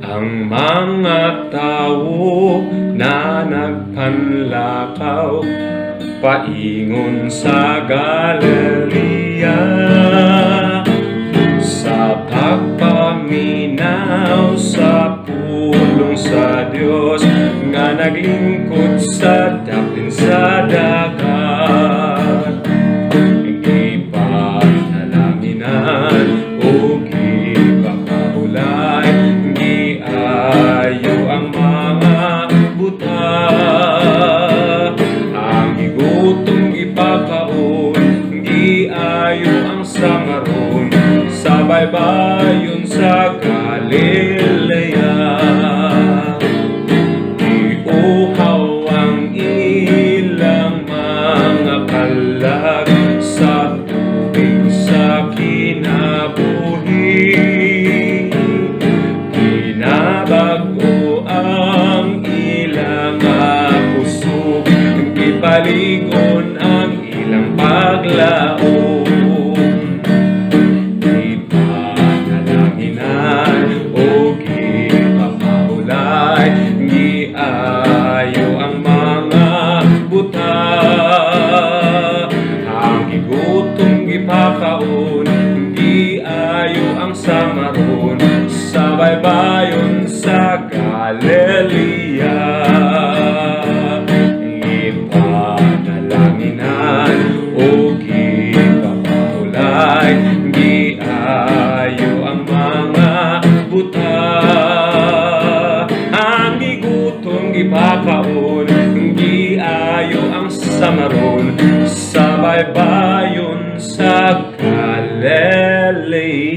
Ang mga tawo na nagpanlakaw paingon sa Galilea sa pagpaminaw sa pulong sa Dios nga naglingkod sa dapin sa dagat. Gipanalanginan o gipakahulay, giayo ang mga buta. Ang gigutom gipakaon, giayo ang samaron sa baybayon sa Galilea. Giuhaw ang ilang mga kalag sa tubig sa kinabuhi. Kinabag-o ang ilang kusog, gipaligon ang ilang paglaom. Gipanalanginan o gipakahulay, giayo ang mga buta. Ang gigutom gipakaon, giayo ang samaron sa baybayon sa Galilea. Gipanalanginan o gipakahulay, giayo ang mga buta. Ang gigutom gipakaon, giayo ang samaron sa baybayon sa Galilea.